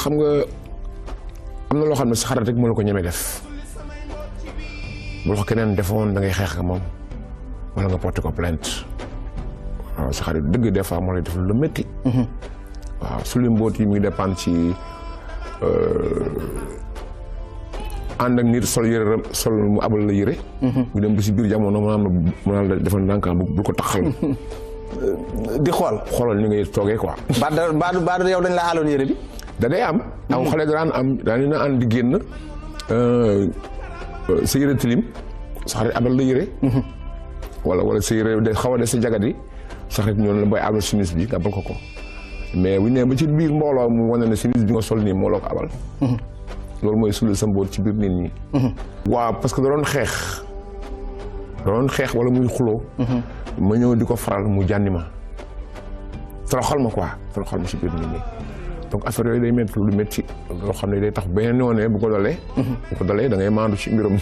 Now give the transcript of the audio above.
xam nga am na loo xam ne sa xarit rek moo la ko ñemee def bu la ko keneen defoon da ngay xeex ak moom wala nga porté ko plainte waaw sa xarit dëgg des fois moo lay def lu métti. waaw su leen mboot yi muy dépendre ci ànd ak nit sol yëre sol mu abal la yëre. ñu dem ba si biir jamono mu naan la defal ndànk bu ko taxal. di xoolal ni ngay toogee quoi. baadu yow dañ la aaloon yëre bi. da day am. aw xale daan am daan na ànd di génn sa yëre tilim sa xarit abal la yëre. wala sa yëre de xaw a des sa jagat yi sa xarit ñoom la booy abal simis bi nga abal ko. mais bu ñu nee ba ci biir mbooloo mu wane ne simis bi nga sol nii moo la ko abal. loolu mooy sulli sa mboot ci biir nit ñi. waaw parce que da doon xeex wala muy xuloo. ma ñëw di ko faral mu jànni ma. toroxal ma quoi toroxal ma ci biir nit ñi. donc affaire yooyu day métti lu métti loo xam ne day tax beneen yoon bu ko dalee. bu ko dalee da ngay maandu ci mbiram.